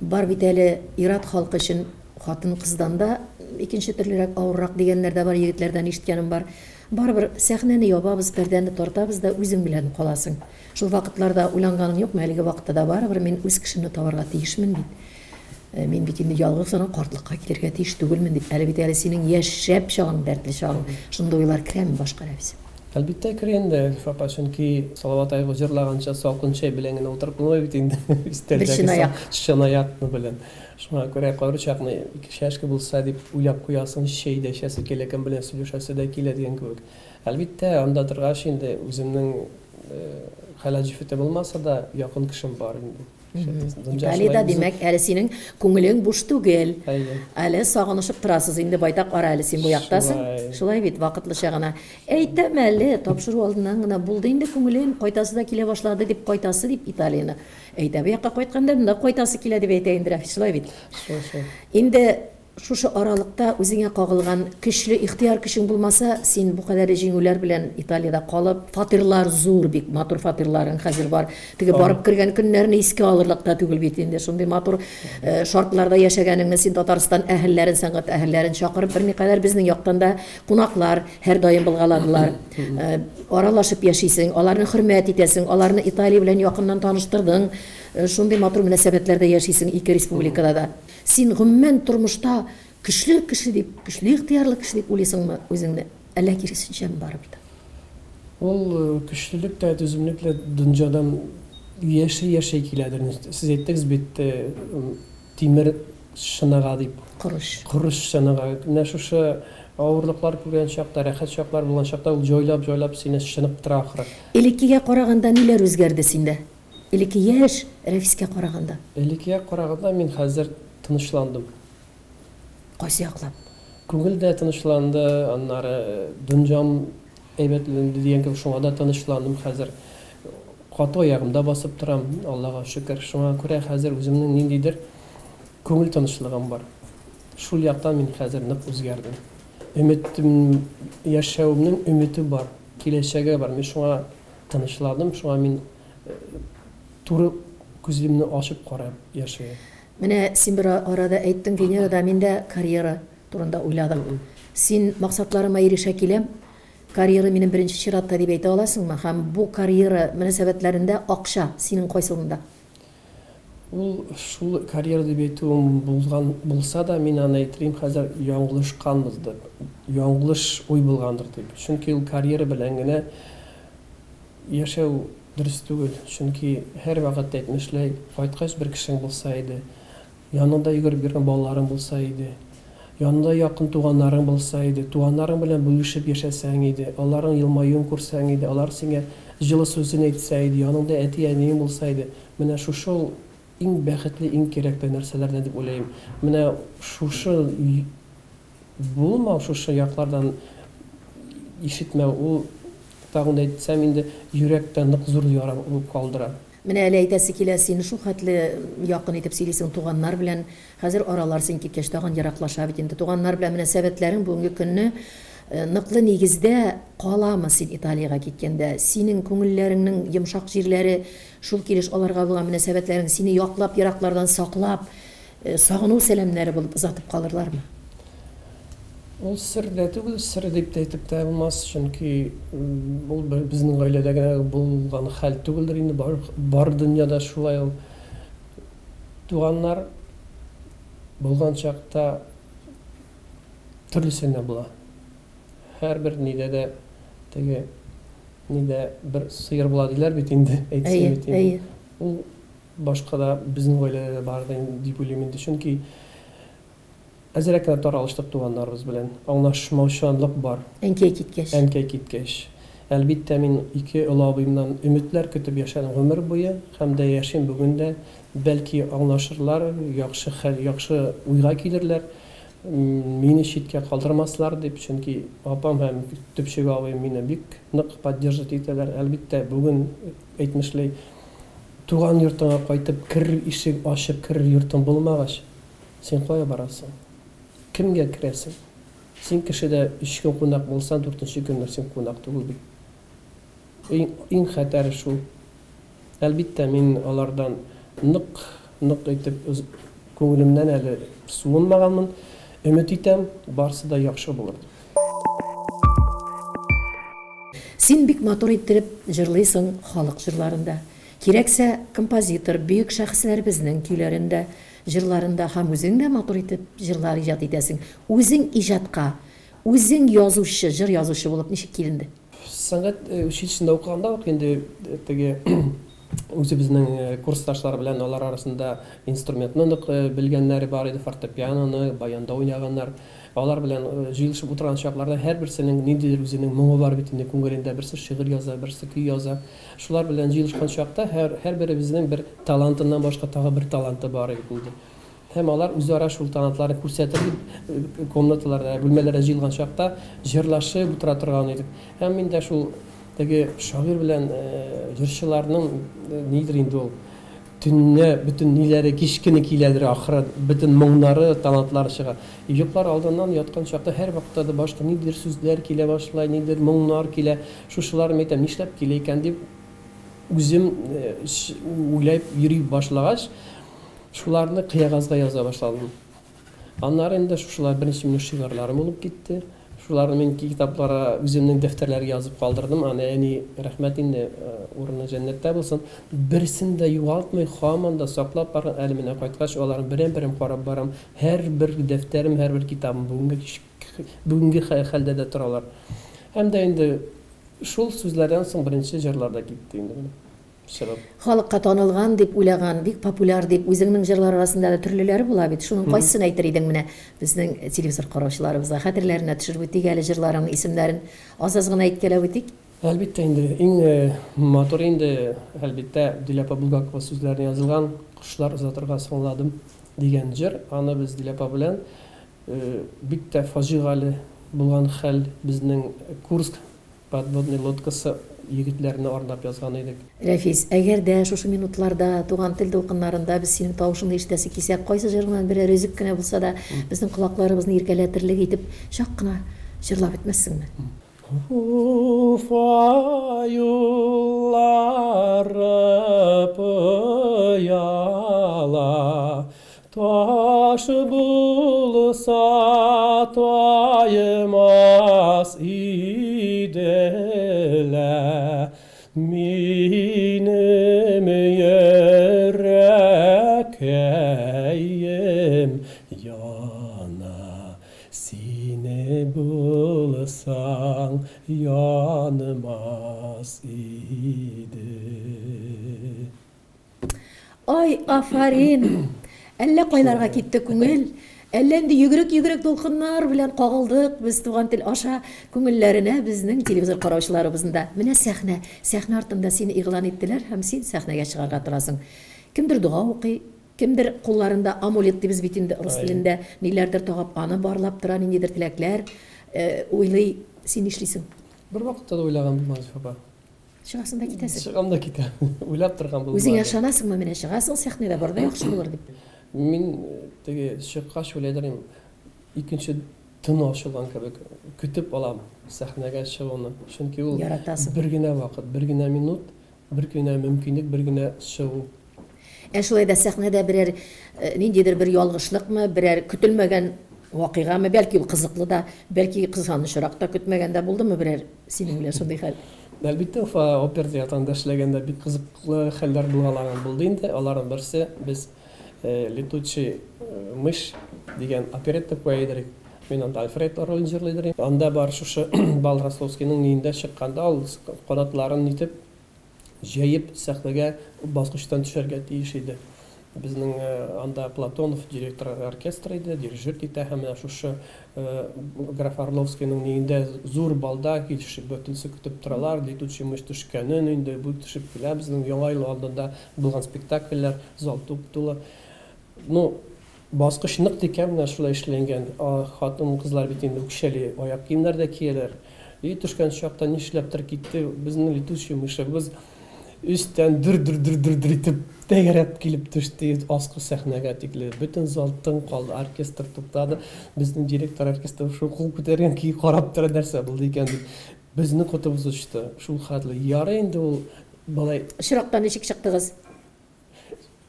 бар бит әле ир-ат халкы өчен хатын-кыздан да икенче төрлерәк, авыррак дигәннәр дә бар, егетләрдән ишеткәнем бар. Барыбер сәхнәне ябабыз, пәрдәне тартабыз да үзең белән каласың. Шул вакытларда уйланганың юкмы, әлеге вакытта да барыбер мин үз кешемне табарга тиешмен бит. Э, мин бит инде ялгыз гына картлыкка килергә тиеш түгелмен дип. Әле бит әле синең яшь, шәп чагың, дәртле чагың. Шундый уйлар керәме башка, Рәфис? Әлбиттә керә инде, Әлиф апа, чөнки Салават Аева җырлаганча салкын чәй белән генә утырып булмый бит инде. Бер чынаяк. Чынаякны белән. Шуңа күрә кайбер чакны ике чәшкә булса дип уйлап куясың, чәй дә эчәсе килә, кем белән сөйләшәсе дә килә дигән кебек. Әлбиттә, анда торгач инде үземнең хәләл җефете булмаса да, якын кешем бар инде. Италиядә, димәк, әле синең күңелең буш түгел. Әле сагынышып торасыз инде, байтак ара әле син бу яктасың. Шулай бит, вакытлыча гына. Әйтәм әле, тапшыру алдыннан гына булды инде күңелем, кайтасы да килә башлады дип, кайтасы дип Италияне. Әйтә, бу якка кайтканда монда кайтасы килә дип әйтә инде Рәфис, шулай бит? Шулай, шулай. Инде Шушы аралыкта үзеңә кагылган көчле ихтыяр көчең булмаса, син бу кадәрле җиңүләр белән Италиядә калып, фатирлар зур бик, матур фатирларың хәзер бар. Теге барып кергән көннәрне искә алырлык та түгел бит инде. Шундый матур шартларда яшәгәнеңне син Татарстан әһелләрен, сәнгать әһелләрен чакырып, берникадәр безнең яктан да кунаклар һәрдаим булгаладылар. Аралашып яшисең, аларны хөрмәт итәсең, аларны Италия белән якыннан таныштырдың. Шундый матур мөнәсәбәтләрдә яшисең ике республикада да. Син гомумән тормышта көчле кеше дип, көчле ихтыярлы кеше дип уйлыйсыңмы үзеңне, әллә киресенчәме барыбер дә? Ул көчлелек тә, түземлек тә дөнҗадан яши-яши киләдер. Сез әйттегез бит, тимер чынага дип. Корыч. Корыч чынага. Менә шушы авырлыклар күргән чакта, рәхәт чаклар булган чакта ул җайлап-җайлап сине чыныктыра ахры. Элеккегә караганда ниләр үзгәрде синдә? Элекке яшь Рәфискә караганда. Элеккегә караганда мин хәзер тынычландым. Кайсы яклап? Күңел дә тынычланды, аннары дөньям әйбәтләнде дигән кебек, шуңа да тынычландым хәзер. Каты аягымда басып торам, Аллага шөкер. Шуңа күрә хәзер үземнең ниндидер күңел тынычлыгым бар. Шул яктан мин хәзер нык үзгәрдем. Өметем, яшәвемнең өмете бар, киләчәге бар. Мин шуңа тынычландым, шуңа мин Туры күзлемне ачып карап яши. Менә син бер арада әйттең, Венера да, мин дә карьера турында уйладым. Син максатларыма ирешә киләм, карьера минем беренче чиратта дип әйтә аласыңмы? Һәм бу карьера мөнәсәбәтләрендә акча синең кайсы урында? Ул шул карьера дип әйтүем булган булса да, мин аны әйтерим хәзер яңлышканбыз дип, яңлыш уй булгандыр дип. Чөнки ул карьера белән генә Яшәү дөрес түгел, чөнки һәрвакыт әйтмешләй, кайткач бер кешең булса иде, яныңда йөгереп йөргән балаларың булса иде, яныңда якын туганнарың булса иде, туганнарың белән бүлешеп яшәсәң иде, аларның елмаюын күрсәң иде, алар сиңа җылы сүзен әйтсә иде, яныңда әти-әниең булса иде, менә шушы ул иң бәхетле, иң кирәкле нәрсәләрдән дип уйлыйм. Менә шушы Булмау, шушы яклардан ишетмәү, ул, тагын да әйтсәм инде, йөрәктә нык зур яра булып калдыра. Менә әле әйтәсе килә, син шул хәтле якын итеп сөйлисең туганнар белән, хәзер аралар син киткәч тагын ераклаша бит инде. Туганнар белән мөнәсәбәтләрең бүгенге көнне ныклы нигездә каламы син Италиягә киткәндә? Синең күңелләреңнең йомшак җирләре шул килеш аларга булган мөнәсәбәтләрең сине яклап, ераклардан саклап, Сагыну сәламнәре булып озатып калырлармы? Ул сер дә түгел, сер дип тә әйтеп тә булмас, чөнки ул безнең гаиләдә генә булган хәл түгелдер инде, бар, бар дөньяда шулай ул. Туганнар булган чакта төрлесе генә була. Һәрбер нидә дә Теге нидә бер сыер була диләр бит инде, әйтсәм бит инде. Ул башка да безнең гаиләдә дә бар дип уйлыйм инде. Чөнки әзрәк кенә таралыштык туганнарыбыз белән. Аңлашмаучанлык бар. Әнкәй киткәч. Әнкәй киткәч. Әлбиттә, мин ике олы абыемнан өметләр көтеп яшәдем гомер буе һәм дә яшим бүген дә. Бәлки аңлашырлар, яхшы хәл, яхшы уйга килерләр. Мине читкә калдырмаслар дип, чөнки апам һәм төпчек абыем мине бик нык поддерживать итәләр. Әлбиттә, бүген әйтмешли, туган йортыңа кайтып керер ишек ачып керер йортың булмагач, син кая барасың? Кемгә керәсең? Син кешедә өч көн кунак булсаң, дүртенче көнне син кунак түгел бит. Иң, иң хәтәре шул. Әлбиттә, мин алардан нык, нык итеп күңелемнән әле суынмаганмын. Өмет итәм, барсы да яхшы булыр дип. Син бик матур иттереп җырлыйсың халык җырларын да. Кирәксә, композитор, бөек шәхесләребезнең көйләрен дә, җырларын да һәм үзең дә матур итеп җырлар иҗат итәсең. Үзең иҗатка, үзең язучы, җыр язучы булып ничек киленде? Сәнгать училищесында укыганда ук инде теге үзебезнең курсташлар белән алар арасында инструментны нык белгәннәре бар иде, фортепианоны, баянда уйнаганнар. Алар белән җыелышып утырган чакларда һәрберсенең ниндидер үзенең моңы бар бит инде күңелендә, берсе шигырь яза, берсе көй яза. Шулар белән җыелышкан чакта һәр һәрберебезнең бер талантыннан башка тагы бер таланты бар иде инде. Һәм алар үзара шул талантларын күрсәтер дип, комнаталарда, бүлмәләрдә җыелган чакта җырлашып утыра торган идек. Һәм мин дә шул теге шагыйрь белән җырчыларның нидер инде ул, төнлә бөтен ниләре кичкене киләдер ахры, бөтен моңнары, талантлары чыга. Йоклар алдыннан яткан чакта һәрвакытта да башка ниндидер сүзләр килә башлый, ниндидер моңнар килә. Шушылар, мин әйтәм, нишләп килә икән дип, үзем уйлап йөри башлагач, Шуларны кыягазга яза башладым. Аннары инде шушылар беренче минем шигырьләрем булып китте. Шуларны мин китапларга, үземнең дәфтәрләргә язып калдырдым. Аны әни, рәхмәт инде, урыны җәннәттә булсын. Берсен дә югалтмый, һаман да саклап барган. Әле менә кайткач, аларны берәм-берәм карап барам. Һәрбер дәфтәрем, һәрбер китабым бүгенге бүгенге хәлдә дә торалар. Һәм дә инде шул сүзләрдән соң беренче җырлар да китте инде менә. Чыгып. Халыкка танылган дип уйлаган, бик популяр дип, үзеңнең җырлар арасында да төрлеләре була бит. Шуның кайсысын әйтер идең менә безнең телевизор караучыларыбызга? Хәтерләренә төшереп үтик әле җырларыңның исемнәрен. Аз-аз гына әйткәләп үтик. Әлбиттә инде, иң матур инде, әлбиттә, Дилә апа Булгакова сүзләренә язылган Кошлар озатырга соңладым дигән җыр. Аны без Дилә апа белән бик тә фаҗигале булган хәл, безнең Курск Подводный лодкасы егетләрне арнап язган идек. Рәфис, әгәр дә шушы минутларда Туган тел дулкыннарында без синең тавышыңны ишетәсе килсәк, кайсы җырыңнан берәр өзек кенә булса да безнең колакларыбызны иркәләтерлек итеп чак кына җырлап үтмәссеңме? Уфа юллары пыяла, Таш булса таймас иде лә, минем йөрәккәем яна, сине булсаң янмас иде. Ай, афарин! Әллә кайларга китте күңел. Әллә инде йөгерек-йөгерек дулкыннар белән кагылдык без туган тел аша күңелләренә безнең телевизор караучыларыбызның да. Менә сәхнә. Сәхнә артында сине игълан иттеләр һәм син сәхнәгә чыгарга торасың. Кемдер дога укый, кемдер кулларында амулет дибез бит инде рус телендә, ниләрдер тагып, аны барлап тора, ниндидер теләкләр уйлый. Син нишлисең? Бервакытта да уйлаган булмады, Зифа апа. Чыгасың да китәсең. Чыгам да китәм. Уйлап торган булмады. Үзеңә ышанасыңмы, менә чыгасың сәхнәдә, бар да яхшы булыр дип? Мин теге чыккач уйлыйдыр идем, икенче тын ачылган кебек көтеп алам сәхнәгә чыгуны. Чөнки ул Яратасың. бер генә вакыт, бер генә минут, бер генә мөмкинлек, бер генә чыгу. Ә шулай да сәхнәдә берәр ниндидер бер ялгышлыкмы, берәр көтелмәгән вакыйгамы, бәлки ул кызыклы да, бәлки кызганычрак та көтмәгәндә булдымы берәр синең белән шундый хәл? Әлбиттә, Уфа опера театрында эшләгәндә бик кызыклы хәлләр булгалаган булды инде. Аларның берсе, без Летучий мышь дигән оперетта куя идек. Мин анда Альфред ролен җырлыйдыр. Анда бар шушы Бал Рословскийның ниендә чыкканда ул канатларын нитеп җәеп сәхнәгә баскычтан төшәргә тиеш иде. Безнең анда Платонов директор оркестра иде, дирижировать итә һәм менә шушы граф Орловскийның ниендә зур балда килешеп бөтенесе көтеп торалар, летучий мышь төшкәнен инде бу төшеп килә безнең Яңа ел алдында булган спектакльләр, зал туп-тулы. Ну, Баскыч нык текә менә шулай эшләнгән. Хатын-кызлар бит инде үкчәле аяк киемнәр дә кияләр. И төшкән чакта нишләптер китте безнең летучий мышыбыз өстән дер-дер-дер-дер-дер итеп тәгәрәп килеп төште аскы сәхнәгә тикле. Бөтен зал тын калды, оркестр туктады. Безнең директор оркестр шул кул күтәргән көе карап тора, нәрсә булды икән дип. Безнең котыбыз очты. Шул хәтле. Ярый инде ул болай. Очрактан ничек чыктыгыз?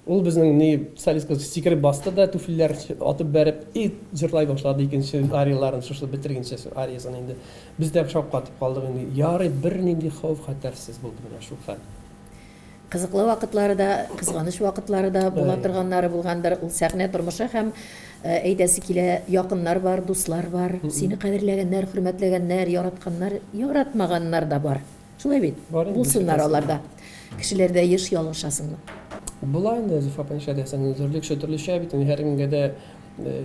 Ул безнең ни солистка сикереп басты да, туфлиләр атып бәреп, и җырлай башлады икенче арияларын, шушы бетергәнчә ариясын инде. Без дә шаккатып калдык инде. Ярый, бернинди хәвеф-хәтәрсез булды менә шул хәл. Кызыклы вакытлары да, кызганыч вакытлары да була торганнары булгандыр. Ул сәхнә тормышы һәм әйтәсе килә, якыннар бар, дуслар бар, сине кадерләгәннәр, хөрмәтләгәннәр, яратканнар, яратмаганнар да бар. Шулай бит? Бар инде, Булсыннар алар да. Кешеләрдә еш ялгышасыңмы? Була инде, Зөфә апа, нишләтәсең? Төрле кеше төрлечә бит инде, һәркемгә дә.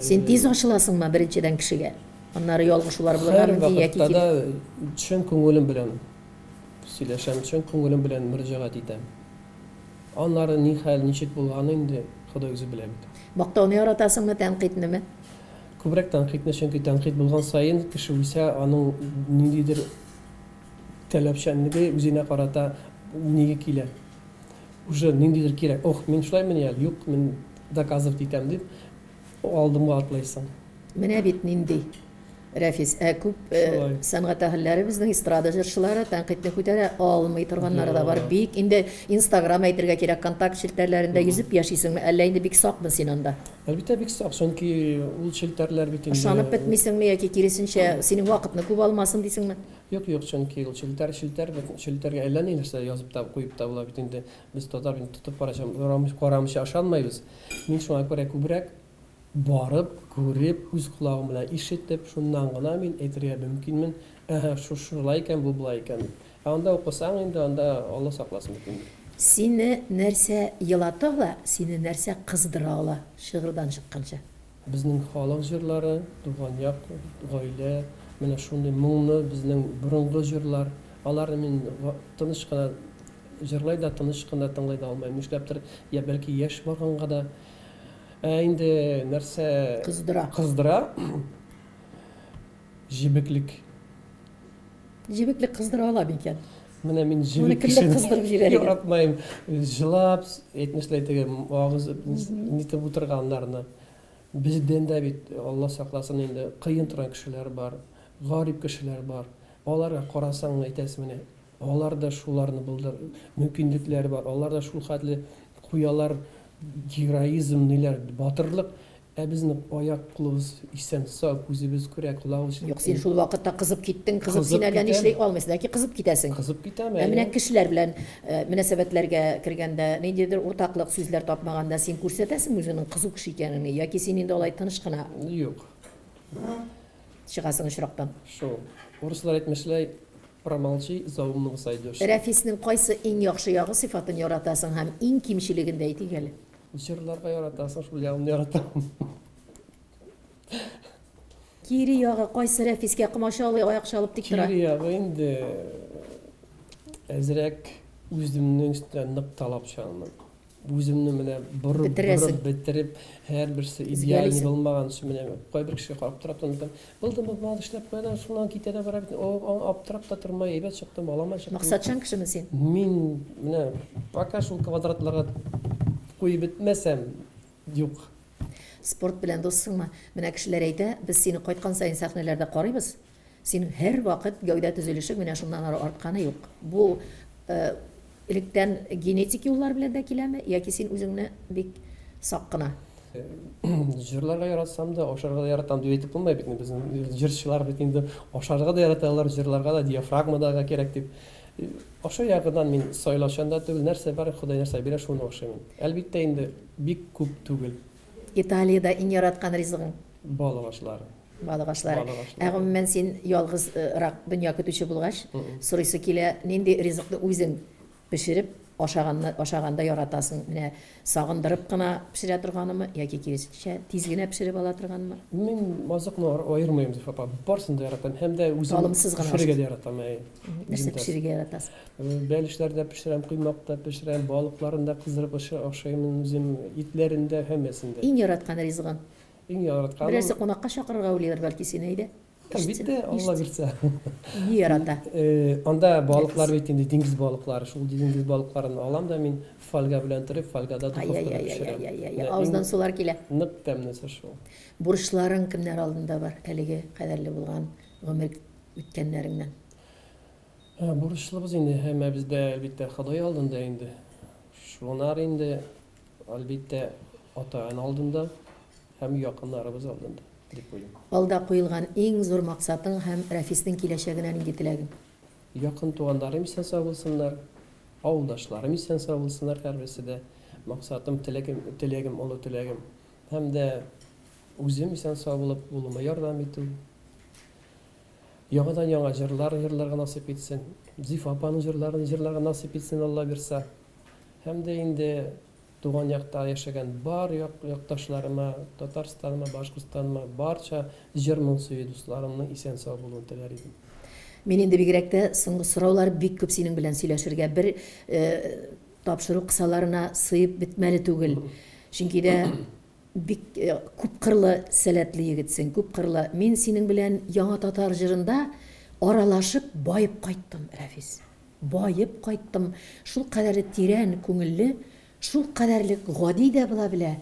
Син тиз ачыласыңмы беренчедән кешегә? Аннары ялгышулар булырга мөмкин яки Һәрвакытта да чын күңелем белән сөйләшәм, чын күңелем белән мөрәҗәгать итәм. Аннары ни хәл, ничек булганы инде Ходай үзе белә бит. Мактауны яратасыңмы, тәнкыйтьнеме? Күбрәк тәнкыйтьне, чөнки тәнкыйть булган саен кеше үсә, аның ниндидер таләпчәнлеге үзенә карата нигә килә? Уже ниндидер кирәк, ох, мин шулаймыни әле, юк, мин доказывать итәм дип, алдымга атлыйсың. Менә бит нинди, Рәфис, ә күп сәнгать әһелләре безнең эстрада җырчылары тәнкыйтьне күтәрә алмый торганнары да бар. Бик инде Инстаграм әйтергә кирәк, контакт челтәрләрендә йөзеп яшисеңме, әллә инде бик сакмы син анда? Әлбиттә, бик сак, чөнки ул челтәрләр бит инде. Ышанып бетмисеңме яки киресенчә, синең вакытны күп алмасын дисеңме? Юк, юк, чөнки ул челтәр, челтәр бит, челтәргә әллә ни нәрсә язып та, куеп та була бит инде. Без татар бит тотып карача, карамыйча ышанмыйбыз. Мин шуңа күрә күбрәк барып, күреп, үз колагым белән ишетеп, шуннан гына мин әйтергә мөмкинмен, әһә, шушылай икән, бу болай икән дип. Ә анда укысаң инде, анда Алла сакласын бит инде. Сине нәрсә елата ала, сине нәрсә кыздыра ала, чыгырдан чыкканчы? Безнең халык җырлары, туган як, гаилә, менә шундый моңлы безнең борынгы җырлар. Аларны мин тыныч кына җырлый да, тыныч кына тыңлый да алмыйм. Нишләптер, я бәлки яшь барганга да. Ә инде нәрсә кыздыра? Кыздыра. Җебеклек. Җебеклек кыздыра ала микән? Менә мин җебек кешене кыздырып җибәрә. Яратмыйм. Җылап, әйтмешләй теге агызып нитеп утырганнарны. Бездән дә бит, Алла сакласын инде, кыен торган кешеләр бар, гарип кешеләр бар. Аларга карасаң, әйтәсең менә, алар да шуларны булдыр, мөмкинлекләре бар, алар да шул хәтле куялар героизм, ниләр, батырлык. Ә безнең аяк-кулыбыз исән-сау, күзебез күрә, колагыбыз ишетә. Юк, син шул вакытта кызып киттең, кызып син әллә нишли алмыйсың, яки кызып китәсең. Кызып китәм, әйе. Ә менә кешеләр белән мөнәсәбәтләргә кергәндә, ниндидер уртаклык сүзләр тапмаганда, син күрсәтәсеңме үзеңнең кызу кеше икәнеңне, яки син инде алай тыныч кына? Юк. Чыгасың очрактан. Шул. Урыслар әйтмешләй, промолчи, за умного сойдешь. Рәфиснең кайсы иң яхшы ягы сыйфатын яратасың һәм иң кимчелеген дә әйтик әле. Җырларга яратасың, шул ягын яратам. Кире ягы кайсы Рәфискә комачаулый, аяк чалып тик тора? Кире ягы инде әзрәк үземнең өстенә нык таләпчанмын. Үземне менә борып, борып бетереп, һәрберсе идеальный булмаганчы менә кайбер кешегә карап торам да, әйтәм, булдымы, булмады, эшләп куя да, шуннан китә дә бара бит. Аптырап та тормый, әйбәт чыктымы, аламай чыктымы. Максатчан кешеме син? Мин менә пока шул квадратларга куеп бетмәсәм, юк. Спорт белән дуссыңмы? Менә кешеләр әйтә, без сине кайткан саен сәхнәләрдә карыйбыз, синең һәрвакыт гәүдә төзелешең менә шуннан ары артканы юк. Бу электән генетик юллар белән дә киләме яки син үзеңне бик сак кына? Җырларга яратсам да, ашарга да яратам дип әйтеп булмый бит инде. Безнең җырчылар бит инде ашарга да яраталар, җырларга да, диафрагма да кирәк дип. Ашау ягыннан мин сайлаучан да түгел, нәрсә бар, Ходай нәрсә бирә, шуны ашыйм. Әлбиттә инде, бик күп түгел. Италиядә иң яраткан ризыгың? Балык ашлары. Балык ашлары. Балык ашлары. Ә гомумән син ялгызрак дөнья көтүче булгач, сорыйсы килә, нинди ризыкны үзең пешереп ашаганны ашаганда яратасың? Менә сагындырып кына пешерә торганымы яки киресенчә, тиз генә пешереп ала торганмы? Мин азыкны аермыйм, Зифа апа. Барысын да яратам һәм дә үзем Талымсыз гына пешерергә дә яратам. Әйе. Нәрсә пешерергә яратасың? Бәлешләр дә пешерәм, коймак та пешерәм, балыкларын да кыздырып ашыйм үзем, итләрен дә, һәммәсен дә. Иң яраткан ризыгың? Иң яратканым. Берәрсе кунакка чакырырга уйлыйдыр, бәлки, сине, әйдә. Әлбәттә, Алла бирсә. Ни ярата? Анда балыклар бит инде, диңгез балыклары. Шул диңгез балыкларын алам да мин фольга белән төреп, фольгада духовкада пешерәм. Ай-яй-яй-яй-яй, авыздан сулар килә. Нык тәмлесе шул. Бурычларың кемнәр алдында бар, әлеге кадәрле булган гомер үткәннәреңнән? Бурычлыбыз инде һәммәбез дә, әлбәттә, Ходай алдында инде. Шунар инде, әлбәттә, ата-ана алдында һәм якыннарыбыз алдында, дип уйлыйм. Алда куелган иң зур максатың һәм Рәфиснең киләчәгенә нинди теләгең? Якын туганнарым исән-сау булсыннар, авылдашларым исән-сау булсыннар һәрберсе дә. Максатым, теләгем, теләгем, олы теләгем. Һәм дә үзем исән-сау булып, улыма ярдәм итү. Яңадан-яңа җырлар җырларга насыйп итсен. Зифа апаның җырларын җырларга насыйп итсен, Алла бирса. Һәм дә инде туган якта яшәгән бар як якташларыма, Татарстаныма, Башкортстаныма, барча җыр-моң сөю дусларымның исән-сау булуын теләр идем. Мин инде бигрәк тә соңгы сораулар бик күп синең белән сөйләшергә бер тапшыру кысаларына сыеп бетмәле түгел. Чөнки дә Бик күпкырлы сәләтле егетсең, күпкырлы. Мин синең белән Яңа татар җырында аралашып баеп кайттым, Рәфис. Баеп кайттым. Шул кадәрле тирән күңелле, шул кадәрле гади дә була белә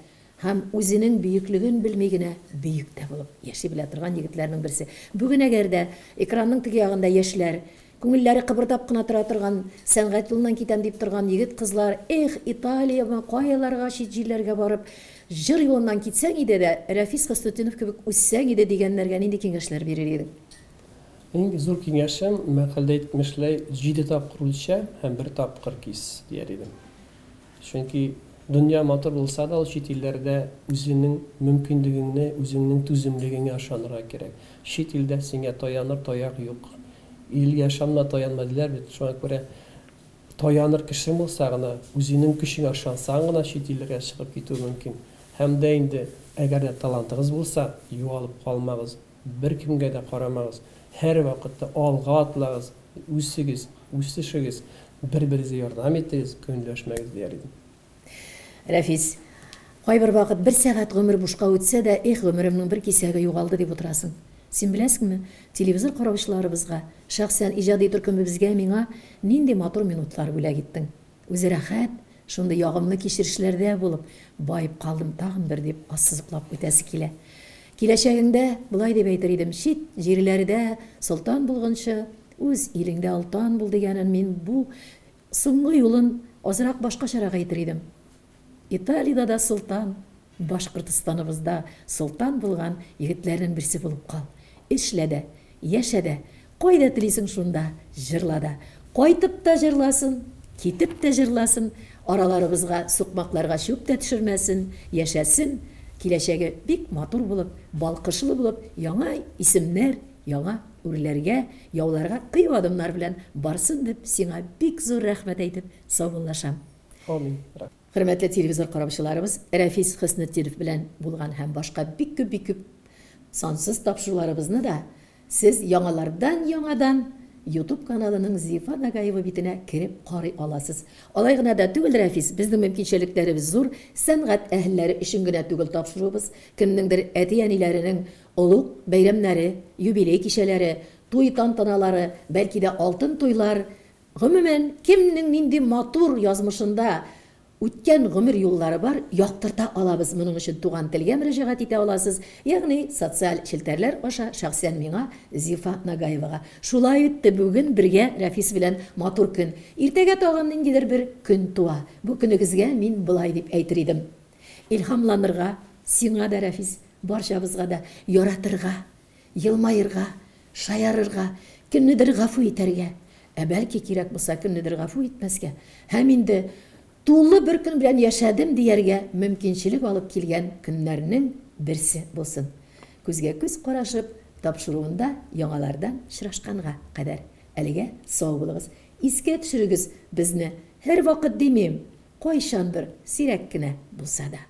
һәм үзенең бөеклеген белми генә бөек тә булып яши белә торган егетләрнең берсе. Бүген әгәр дә экранның теге ягында яшьләр, Күңелләре кыбырдап кына тора торган, сәнгать юлыннан китәм дип торган егет-кызлар, эх, Италиямы, каяларга, чит җирләргә барып, җыр юлыннан китсәң иде дә, Рәфис Хөснетдинов кебек үссәң иде дигәннәргә нинди киңәшләр бирер идең? Иң зур киңәшем, мәкальдә әйтмешләй, җиде тапкыр үлчә һәм бер тапкыр кис, дияр идем. Чөнки дөнья матур булса да, ул чит илләрдә үзеңнең мөмкинлегеңне, үзеңнең түземлегеңә ышанырга кирәк. Чит илдә сиңа таяныр таяк юк. Илгә ышанма, таянма диләр бит. Шуңа күрә таяныр кешең булса гына, үзеңнең көчеңә ышансаң гына чит илләргә чыгып китү мөмкин. Һәм дә инде, әгәр дә талантыгыз булса, югалып калмагыз, беркемгә дә карамагыз, һәрвакытта алга атлагыз, үсегез, үсешегез, Бер-берегезгә ярдәм итегез, көнләшмәгез, дияр идем. Рәфис, кайбер вакыт бер сәгать гомер бушка үтсә дә, эх, гомеремнең бер кисәге югалды дип утырасың. Син беләсеңме, телевизор караучыларыбызга, шәхсән иҗади төркемебезгә миңа нинди матур минутлар бүләк иттең. Үзе рәхәт, шундый ягымлы кичерешләрдә булып, баеп калдым тагын бер дип ассызыклап үтәсе килә. Киләчәгеңдә болай дип әйтер идем, чит җирләрдә солтан булгынчы, Үз илеңдә олтан бул дигәнен мин бу соңгы юлын азрак башкачарак әйтер идем. Италиядә дә солтан, Башкортостаныбызда солтан булган егетләрнең берсе булып кал. Эшлә дә, яшә дә, кайда телисең шунда җырла да. Кайтып та җырласын, китеп тә җырласын, араларыбызга, сукмакларга чүп тә төшермәсен, яшәсен, киләчәге бик матур булып, балкышлы булып, яңа исемнәр, Яңа үрләргә, яуларга кыю адымнар белән барсын дип сиңа бик зур рәхмәт әйтеп саубуллашам. Амин. Рәхмәт. Хөрмәтле телевизор караучыларыбыз, Рәфис Хөснетдинов белән булган һәм башка бик күп бик күп сансыз тапшыруларыбызны да сез яңалардан яңадан Ютуб каналының Зифа Нагаева битенә кереп карый аласыз. Алай гына да түгел, Рәфис, безнең мөмкинчәлекләребез зур, сәнгать әһелләре өчен генә түгел тапшыруыбыз, кемнеңдер әти-әниләренең Олуг бәйрәмнәре, юбилей кичәләре, туй тантаналары, бәлки дә алтын туйлар, гомумән, кемнең нинди матур язмышында үткән гомер юллары бар, яктырта алабыз. Моның өчен туган телгә мөрәҗәгать итә аласыз, ягъни социаль челтәрләр аша шәхсән миңа, Зифа Нагаевага. Шулай үтте бүген бергә Рәфис белән матур көн. Иртәгә тагын ниндидер бер көн туа. Бу көнегезгә мин болай дип әйтер идем. Илһамланырга, сиңа да, Рәфис, барчабызга да яратырга, елмаерга, шаярырга, кемнедер гафу итәргә, ә бәлки кирәк булса кемнедер гафу итмәскә һәм инде тулы бер көн белән яшәдем дияргә мөмкинчелек алып килгән көннәрнең берсе булсын. Күзгә-күз карашып тапшыруында яңалардан очрашканга кадәр. Әлегә сау булыгыз. Искә төшерегез безне, һәрвакыт димим, кайчандыр, сирәк кенә булса да.